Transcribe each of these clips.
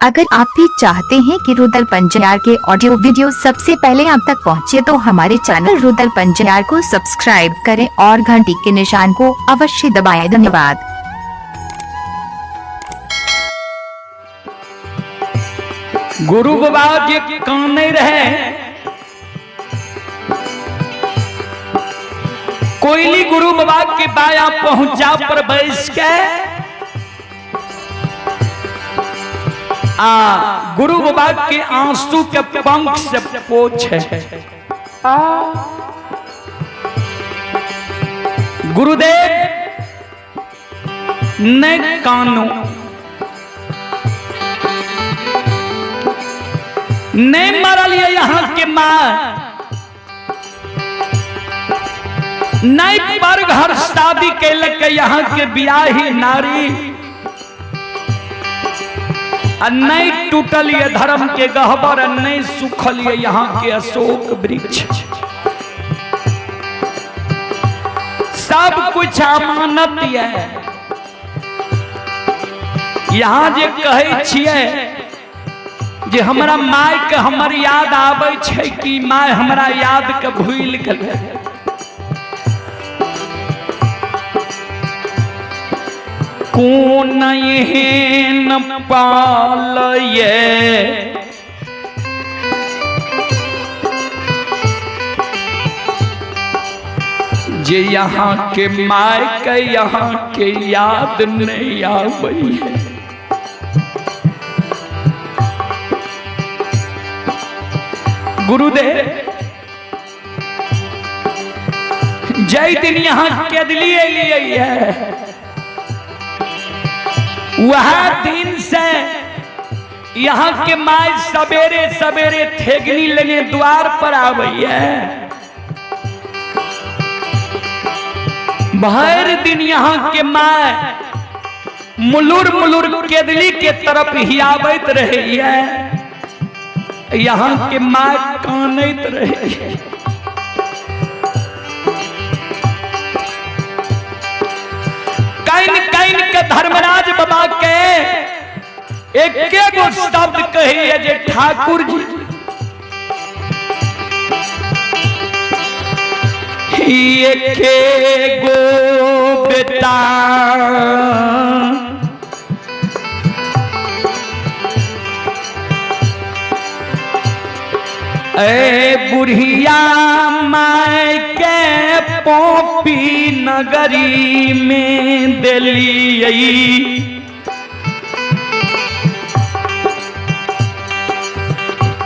अगर आप भी चाहते हैं कि रुदल पंजियार के ऑडियो वीडियो सबसे पहले आप तक पहुंचे तो हमारे चैनल रुदल पंजियार को सब्सक्राइब करें और घंटी के निशान को अवश्य दबाएं। धन्यवाद। गुरु बाबा जे काने रहे, कोयली गुरु बाबा के बाया पहुंचा पर बैस के आ गुरु बाबा के आंसू के पंख से पोछे। गुरुदेव ने कानू नहीं मरल ये यहाँ के माँ, नहीं पर घर शादी कैलक यहाँ के बियाही नारी, आ नहीं टूटल ये धर्म के गहबर, नहीं सुखल ये यहाँ के अशोक वृक्ष। सब कुछ अमानत ये। यहाँ जे कहै छियै जे हमरा my के हमर याद आबै छै कि my हमरा याद के भूलि गेलै। कोन एहन पालये जे यहाँ के my के यहाँ के याद नहीं आबै है। गुरुदेव जय दिन यहाँ केदली एलियै है वह दिन से यहाँ के my सवेरे सवेरे थेगनी लेने द्वार पर आबै है। भर दिन यहाँ के my मुलुर मुलुर केदली के तरफ ही आबैत रहे है। यहाँ के माँ कानैत रहे। काइन काइन के धर्मराज बाबा के एक गो शब्द कहिए जे ठाकुर जी एक गो बेटा ए बुढ़िया my के पोपी नगरी में दिलियै।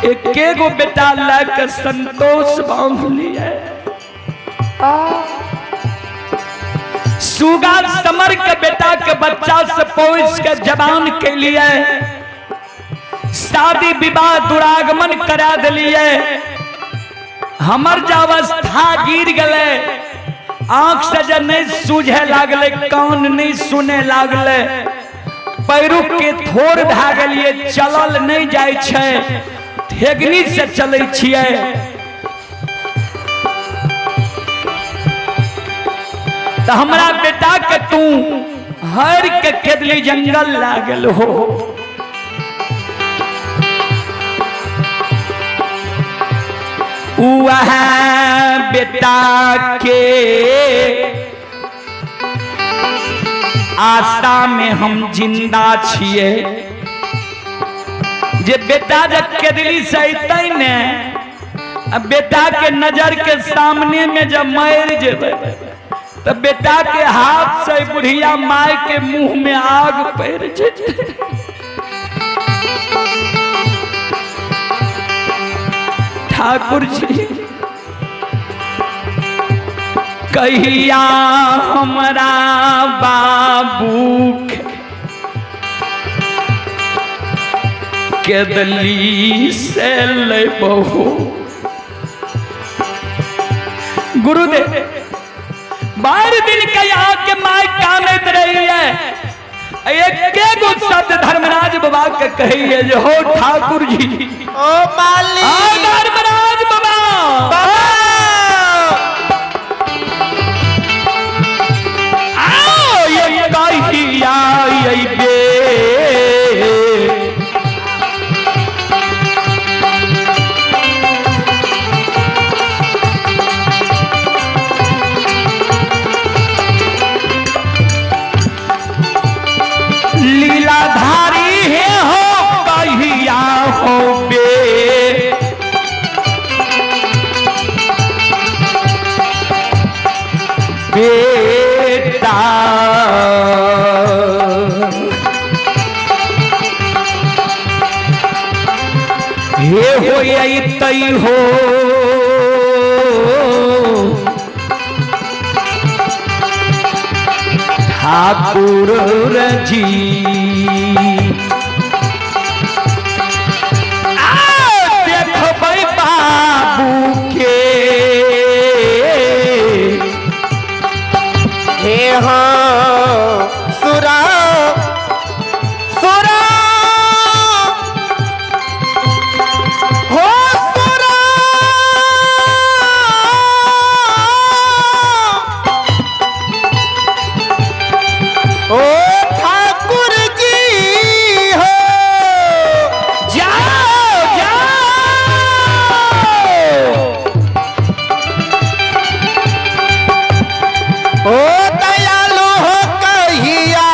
एके गो बेटा लके संतोष बांध लिए। सुगा समर के बेटा के बच्चा से पहुंच के जवान के लिए शादी विवाह दुरागमन करा दिलिए। हमर जे अवस्था गिर गले, आंख से जे नहीं सूझे लागले, कान नहीं सुने लागले, पैरू के थोर भए गेलिए, चलल नहीं जाय छै, ठेगनी से चलै छियै। तो हमरा बेटा के तू हर के केदली जंगल लागल हो। वह बेटा के आशा में हम जिंदा छिए। जे बेटा जब केदली से अतै ने, बेटा के नजर के सामने में जब मर जेबै तो बेटा के हाथ से बुढ़िया my के मुंह में आग पड़ जेतै। ठाकुर जी कहिया हमरा बाबू केदली से लेबहो। गुरुदेव 12 दिन के यहाँ के my कानैत रही है। एक गो शब्द धर्मराज बाबा के कहिए जो हो ठाकुर जी ओ माली धर्मराज बाबा आओ ये कहिया अइबे। हे हो अइतै हो ठाकुर जी। आ देखबै बाबू के हे हो सुरा सुरा हो सुरा ओ ठाकुर जी हो। जाओ जाओ। ओ दयालु हो कहिया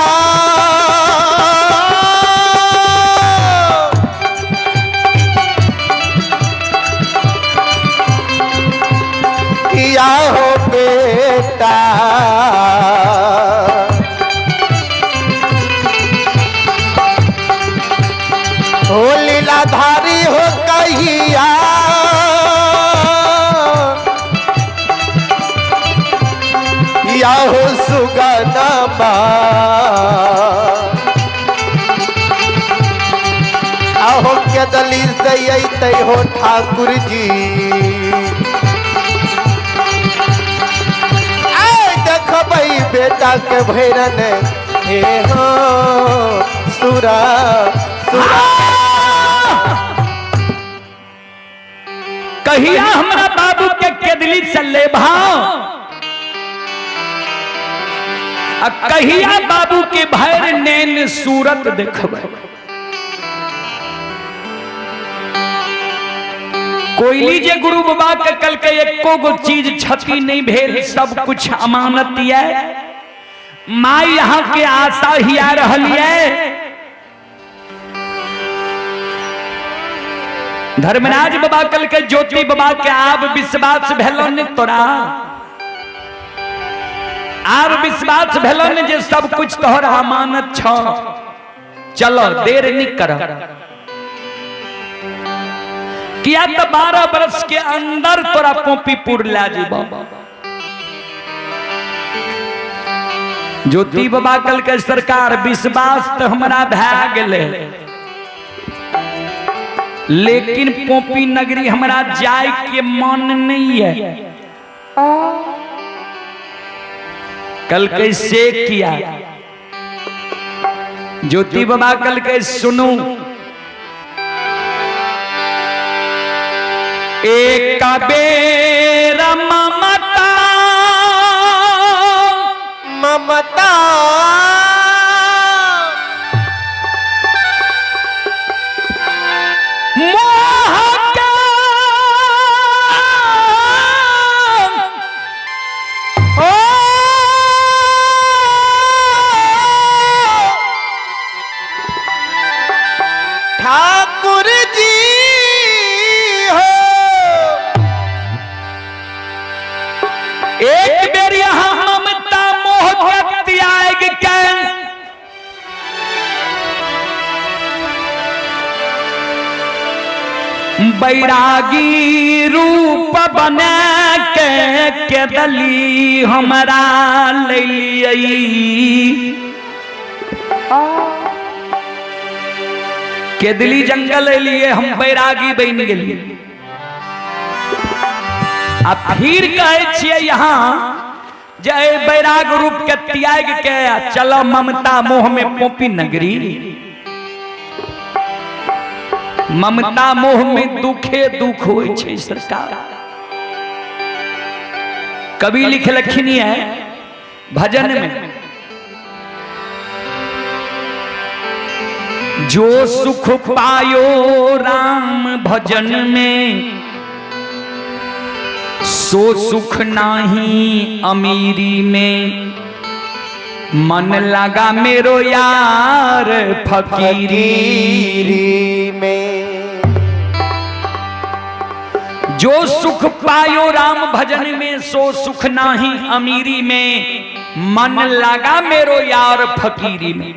किया हो बेटा। हो लीलाधारी हो कहिया या हो सुगनमा। आहो के दलील दैते हो ठाकुर जी। आय देखबै बेटा के भैरन हे हो सुरा सुरा। कहिया हमरा बाबू के केदली चले भाव आ कहिया बाबू के भैर नैन सूरत देखबै। कोयली जे गुरु बाबा के कल के एको गो चीज क्षति नहीं भेल, सब कुछ अमानत ये। माई यहाँ के आशा ही आ रहल ये। धर्मराज बाबा कल के ज्योति बाबा के आब विश्वास भेलो ने तोरा, आब विश्वास भेलो ने जे सब कुछ तोहर अमानत छ। चलो देर नहीं कर, किया तो 12 बरस के अंदर तोरा पोपीपुर ला जीबो। ज्योति बाबा कल के सरकार विश्वास तो हमरा भै गेले, लेकिन पोपी नगरी हमरा जाय के मन नहीं है। कल कैसे किया ज्योति बाबा कल के सुनू, एक बेर ममता ममता मोह के ओ ठाकुर जी हो। एक बेर यहाँ ममता मोह के त्याग के बैरागी रूप बना के केदली हमरा ले लियै। केदली जंगल लिए हम बैरागी बन गेलिए। आ फिर कहै छियै यहाँ जे बैराग रूप के त्याग के चलो ममता मोह में पोपी नगरी। ममता मोह में दुखे दुख होई छै सरकार। कवि लिखलखिन है भजन में, जो सुख पायो राम भजन में सो सुख नाही अमीरी में। मन लगा मेरो यार फकीरी में। जो सुख पायो राम भजन में सो सुख नाही अमीरी में। मन लगा मेरो यार फकीरी में।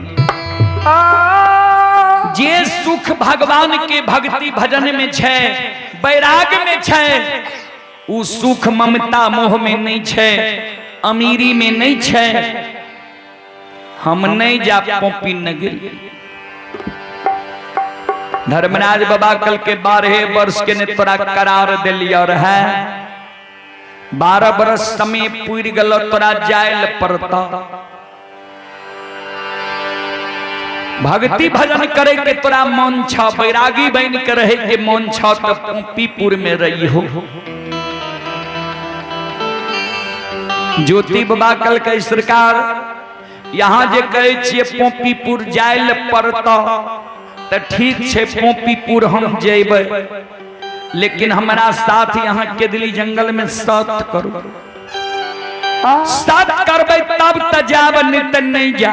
जे सुख भगवान के भक्ति भजन में छै, वैराग में छै, उ सुख ममता मोह में नहीं छै, अमीरी में नहीं छै। हम नहीं जा पोपी नगरी। धर्मराज बाबा कल के 12 वर्ष के ने तोरा करार दिलियो रहे, 12 बरस समय पूर गलो, तोरा जायल पड़ता। भक्ति भजन करे के तोरा मन छ, बैरागी बन के रहे के मन छ, तो पोपीपुर में रही हो। ज्योति बाबा कल के सरकार यहाँ जे कहे छिए पोपीपुर जायल पड़ता, तो ठीक छे पोपीपुर हम जेबै, लेकिन हमारा साथ यहाँ केदली जंगल में सत करू। सत करबै तब त जाब, नहीं त नहीं जा।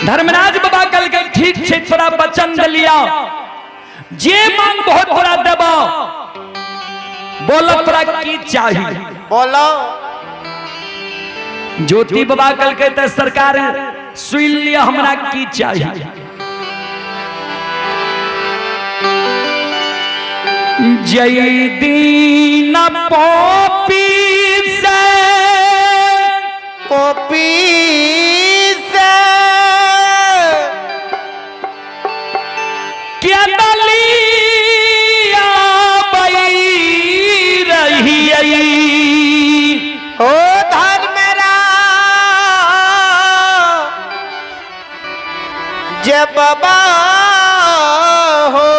धर्मराज बाबा कल के ठीक छे तोरा वचन दिलिया, जे मांग बहुत तोरा देबो, बोलो तोरा की चाही? बोलो। ज्योति बाबा कल के त सरकार सुन लिया, हमरा की चाही? जय दीन पोपी से पोपी से क्या दलिया बई रही ओ धर्मरा जे बाबा हो।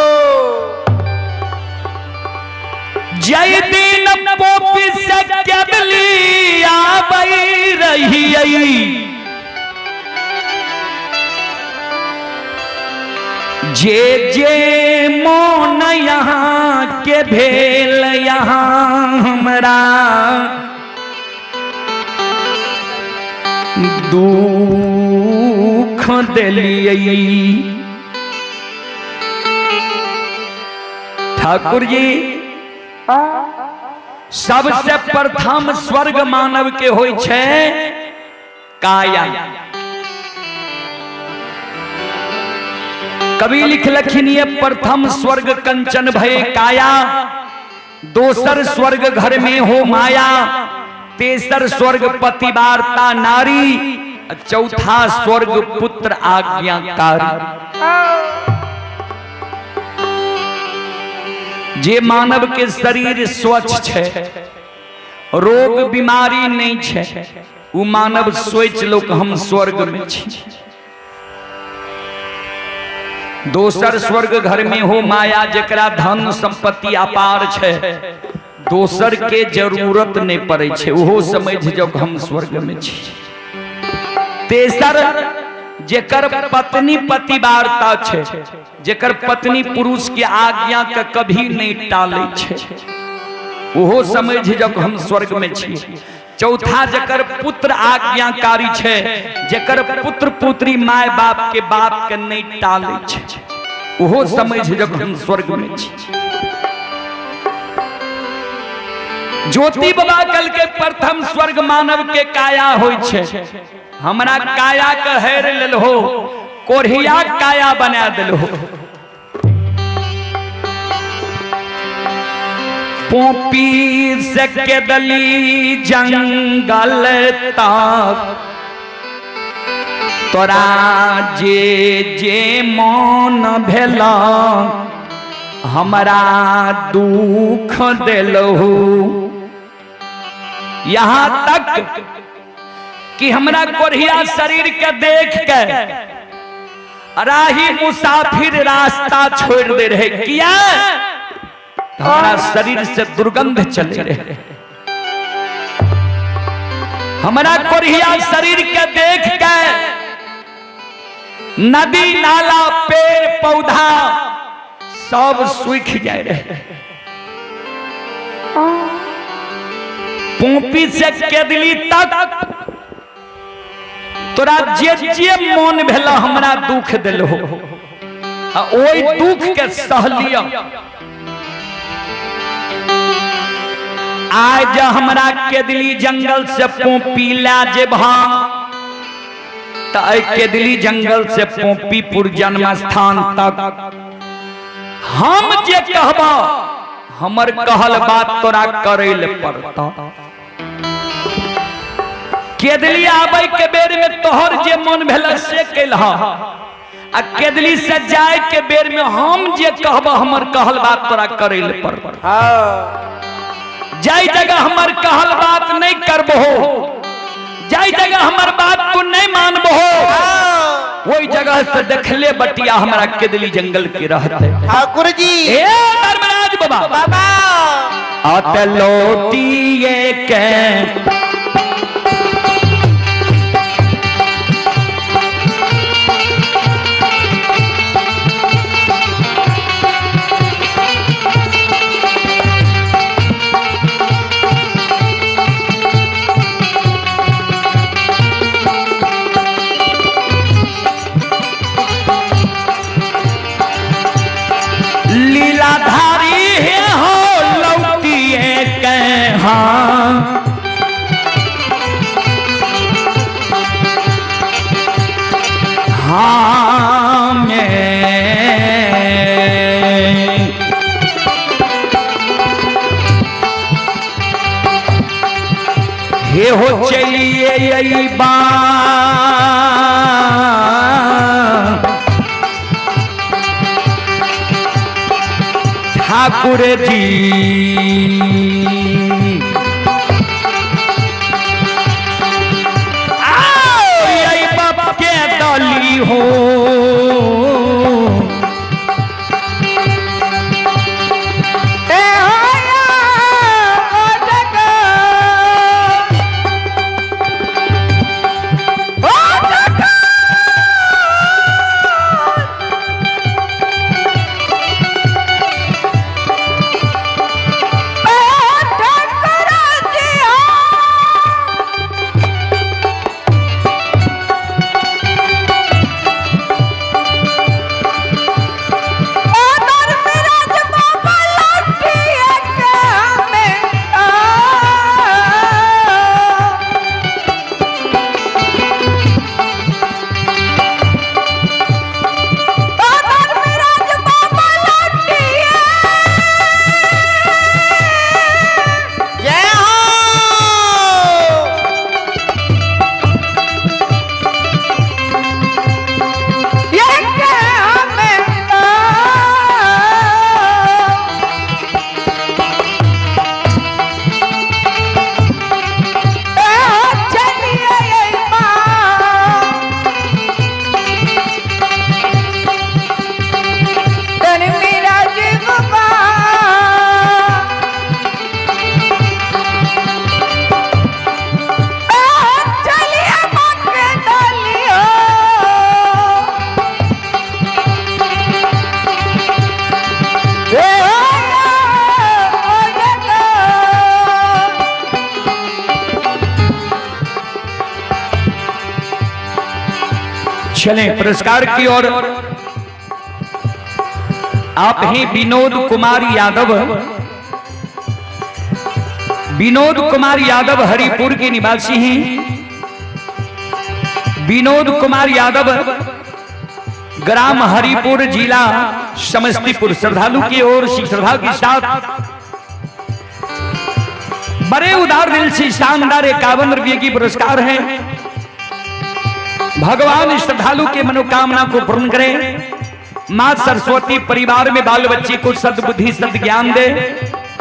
जय दिन पोपी से केदलिया बई रही, जे जे मोन यहाँ के भेल यहाँ हमरा दुख देलियै। ठाकुर जी सबसे प्रथम स्वर्ग मानव के होइ छै काया। कवि लिखलखिन ये प्रथम स्वर्ग कंचन भय काया, दोसर स्वर्ग घर में हो माया, तेसर स्वर्ग पतिवार्ता नारी, चौथा स्वर्ग पुत्र आज्ञाकारी। जे मानव के शरीर स्वच्छ है, रोग बीमारी नहीं है, उ मानव सोच लोग हम स्वर्ग में छी। दोसर स्वर्ग घर में हो माया, जकरा धन संपत्ति अपार छै, दोसर के जरूरत नहीं पड़े छै, ओहो समझ जाओ हम स्वर्ग में छी। तेसर जेकर पत्नी पतिवार्ता छै, जेकर पत्नी पुरुष के आज्ञा के कभी नहीं टाले छै, ओहो समझ जाओ हम स्वर्ग में छी। चौथा जकर पुत्र आज्ञाकारी छै, जकर पुत्र पुत्री my बाप के बाप के नहीं टाले छै, ओहो समझ जाओ हम स्वर्ग में छी। ज्योति बाबा कल के प्रथम स्वर्ग मानव के काया होइ छै, हमरा काया के हेर लेल हो, कोढ़िया काया बना दिल हो। पोपी से केदली जंगल तक तोरा जे जे मन भेला हमरा दुख देलहु। यहाँ तक कि हमरा कोढ़िया शरीर के देख के राही मुसाफिर रास्ता छोड़ दे रहे, किया हमारा शरीर से दुर्गंध चले रहे। हमारा कोढ़िया शरीर के देख के नदी नाला पेड़ पौधा सब सूख जाए रहे। पोपी से केदली तक तोरा जे जे मन भेला हमरा दुख देलहो, आ ओई दुख के सहलिया। आज हमरा केदली जंगल से पोपी ला जेबहा त केदली जंगल से पोपीपुर जन्म स्थान तक हम जे कहबा हमर कहल बात तोरा करे ले पड़ता। केदली आबै के बेर में तोहर जे मन भेल से केलह, आ केदली से जाए के बेर में हम जे कहबा हमर कहल बात तोरा करे ले पड़ता। हाँ। जाई जगह हमर कहल बात नहीं करबहो, जाई जगह हमर बात तू नहीं मानबहो, वही जगह से देखले बटिया हमारा केदली जंगल के रहते। ठाकुर जी ए धर्मराज बाबा बाबा आत लौटिए के लीलाधारी है हो लौटिए के हाँ हाँ में हे हो चलिए बा ठाकुर जी आओ यही बाप के दली हो जय हो। चलें पुरस्कार की ओर। आप हैं विनोद कुमार यादव, विनोद कुमार यादव हरिपुर के निवासी हैं। विनोद कुमार यादव ग्राम हरिपुर जिला समस्तीपुर। श्रद्धालु की ओर से श्रद्धा के साथ बड़े उदार दिल से शानदार 51 रुपये की पुरस्कार है। भगवान श्रद्धालु के मनोकामना को पूर्ण करें। मां सरस्वती परिवार में बाल बच्चे को सद्बुद्धि सद्ज्ञान दे।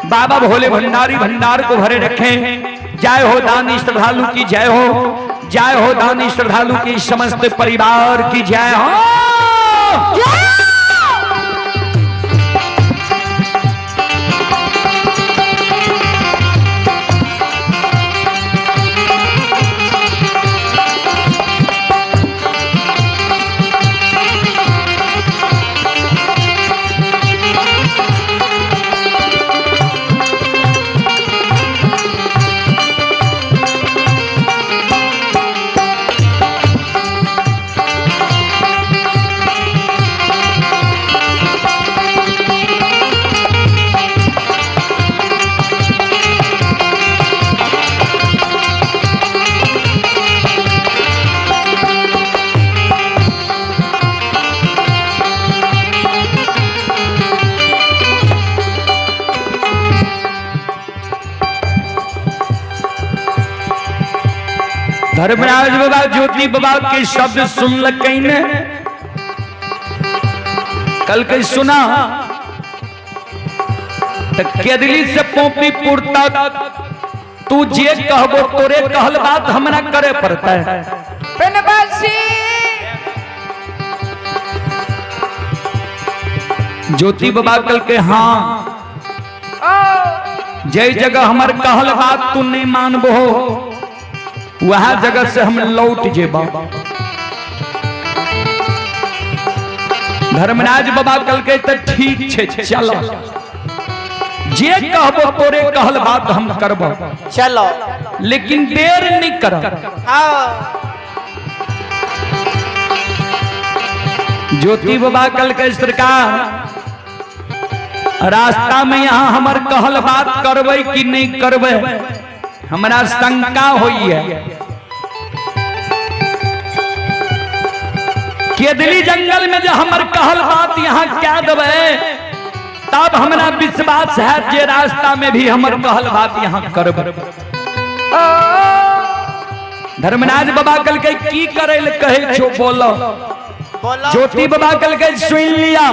बाबा भोले भंडारी भंडार को भरे रखें। जय हो दानी श्रद्धालु की जय हो, जय हो दानी श्रद्धालु की समस्त परिवार की जय हो। धर्मराज बाबा ज्योति बाबा के शब्द सुनलकै ने, कल के सुना तो केदली से पोपीपुर तक तू जे कहबो तोरे कहल बात हमरा करे पड़ता है। ज्योति बाबा कल के हाँ, जय जगह हमर कहल बात तू नहीं मानबो वह जगह से हम लौट जेबा। धर्मराज बाबा कल के तो ठीक छे, चलो जे कहबो तोरे कहल बात हम करबो, चलो लेकिन देर नहीं करब। हाँ। ज्योति बाबा कल के सरकार रास्ता में यहाँ हमर कहल बात करबै कि नहीं करबै हमरा शंका होई है। केदली जंगल में जो हमर कहल बात यहाँ क्या देबै तब हमरा विश्वास है जे रास्ता में भी हमर कहल बात यहाँ करबै। धर्मराज बाबा कल के की करे ले कहे छो बोलो। बोलो। ज्योति बाबा कल के सुन लिया।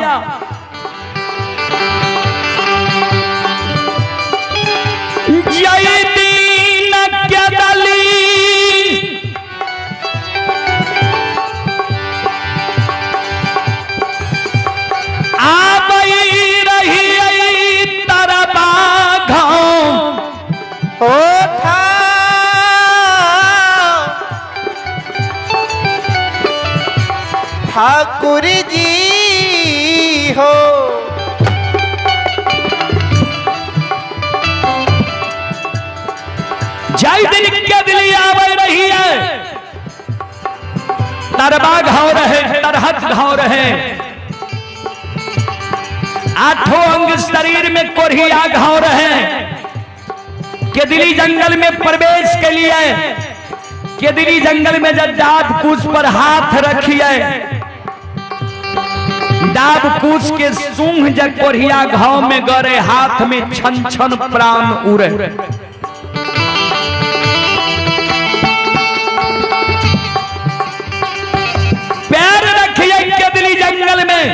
जय दीन केदली आबई रही तरबा घाव। ओ ठाकुर जी हो। जय दिन केदली आबई रही है तरबा घाव रहे, तरहत घाव रहे, आठों अंग शरीर में कोढ़िया घाव रहे। केदली जंगल में प्रवेश के लिए केदली जंगल में जब डाब कूच पर हाथ रखिए, डाब कूच के सूंघ जब कोढ़िया घाव में गरे, हाथ में छन छन प्राण उड़े। पैर रखिए केदली जंगल में,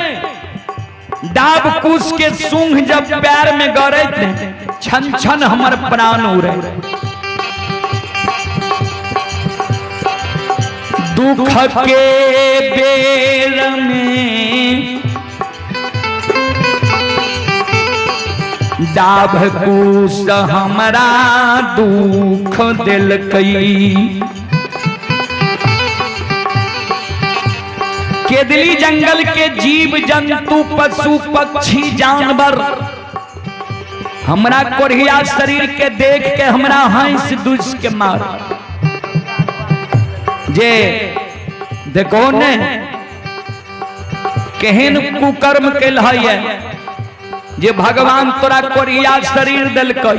डाब कूच के सूंघ जब पैर में गरे, छन छन हमर प्राण उड़े। दुख के बेर में डाभ कूस हमरा दुख दिलकई। केदली जंगल के जीव जंतु पशु पक्षी जानवर हमरा कोढ़िया शरीर के देख के हमरा हंस दुस के मार। जे देखो ने केहन कुकर्म कैल है जे भगवान तोरा कोढ़िया शरीर दिलकै,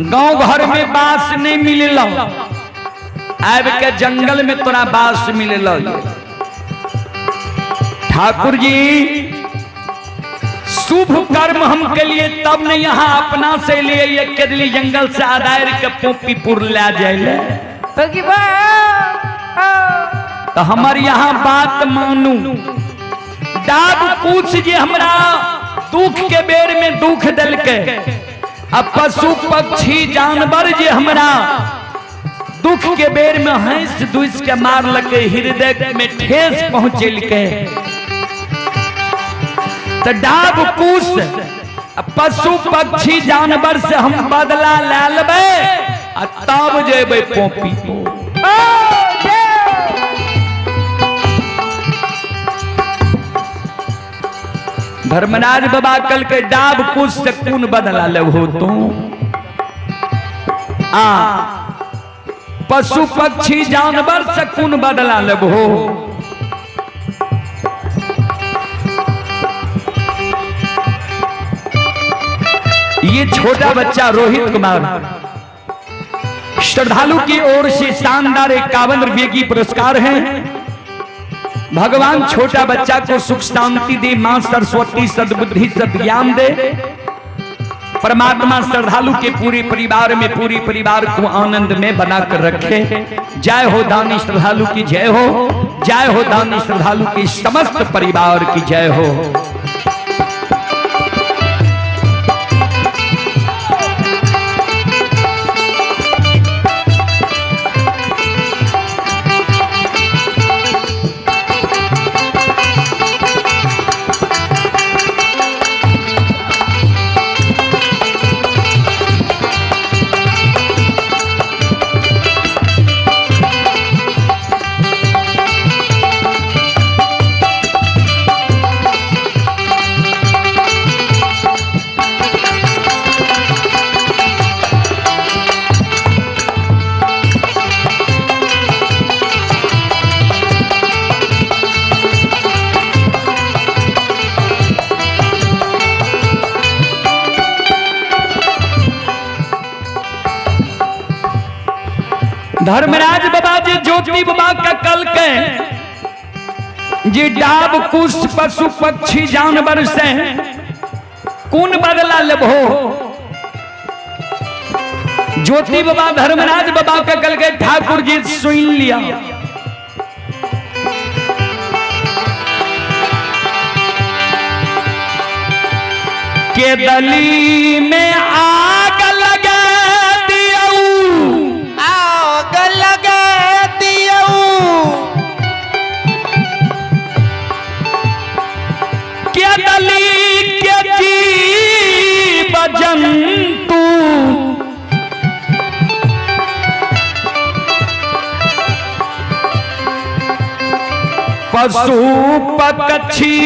गांव घर में बास नहीं मिलल, आब के जंगल में तोरा बास मिलल। ठाकुर जी शुभ कर्म हम के लिए तब ने यहाँ अपना से लिए ये केदली जंगल से आदायर के पोपीपुर ले जाए। तो हमार यहाँ बात मानू, डाब कूच जे हमरा दुख के बेर में दुख दिलके, अब पशु पक्षी जानवर जे हमरा दुख के बेर में हंस दुस के मारलके, हृदय में ठेस पहुंचेलके, तो डाब कूस पशु पक्षी जानवर से हम बदला ले लेबै आ तब जेबै पोपी। धर्मराज बाबा कल के डाब कूस से कौन बदला लेबहो तू? आ पशु पक्षी जानवर से कौन बदला लेबहो? ये छोटा बच्चा रोहित कुमार श्रद्धालु की ओर से शानदार 51 रुपये की पुरस्कार है। भगवान छोटा बच्चा को सुख शांति दे, मां सरस्वती सद्बुद्धि सद्ज्ञान दे। परमात्मा श्रद्धालु के पूरे परिवार में पूरे परिवार को आनंद में बना कर रखे। जय हो दानी श्रद्धालु की जय हो, जय हो दानी श्रद्धालु की समस्त परिवार की जय हो। धर्मराज बाबा जी ज्योति बाबा का कल के जी डाब कुश पशु पक्षी जानवर से कौन बदला लेबो। ज्योति बाबा धर्मराज बाबा का कल के ठाकुर जी सुन लिया। के दली में आग लगा दियऊ, आग लगा दियऊ, के दली के जीव जंतु पशु पक्षी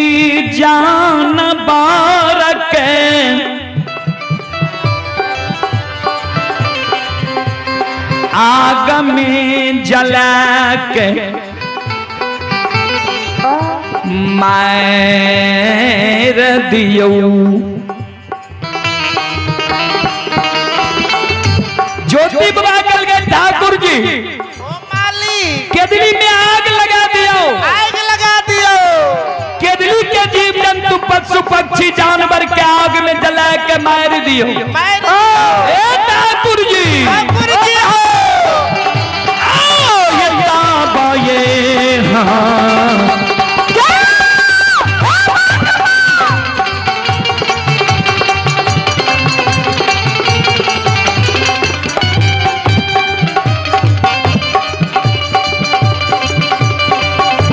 जानवर के आग में जला के मार दियऊ। ज्योति बाबा कल गए ठाकुर जी ओ मालिक केदली में आग लगा दियो, आग लगा दियो, केदली के जीव जंतु पशु पक्षी जानवर के आग में जला के मार दियो। मार ए ठाकुर जी, ठाकुर जी हो, आओ ये बाबा ये हाँ।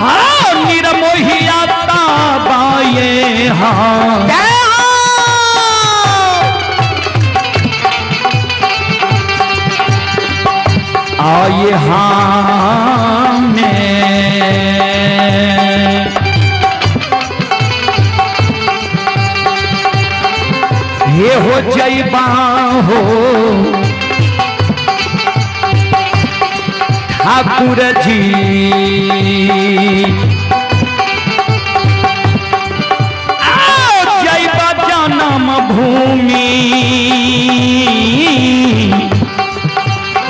हाँ निरमोहिया ताबा ये हाँ। जय हो। आए हाँ में ये हो जईबा हो ठाकुर जी, आओ जईबा जन्म भूमि।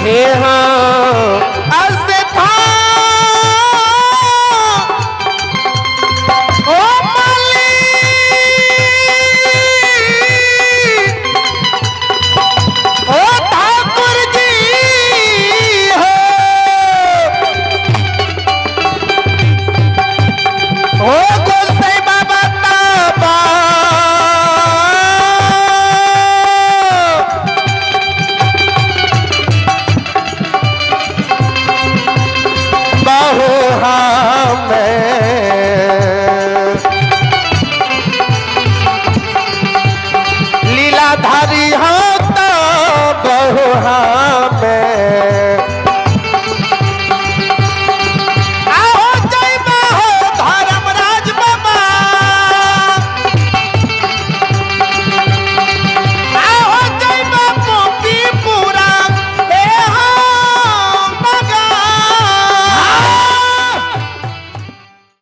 हे हो अस्था ओ मालिक ओ ठाकुर जी हो, ओ गोसाई बाबा ताबा बाहो हमें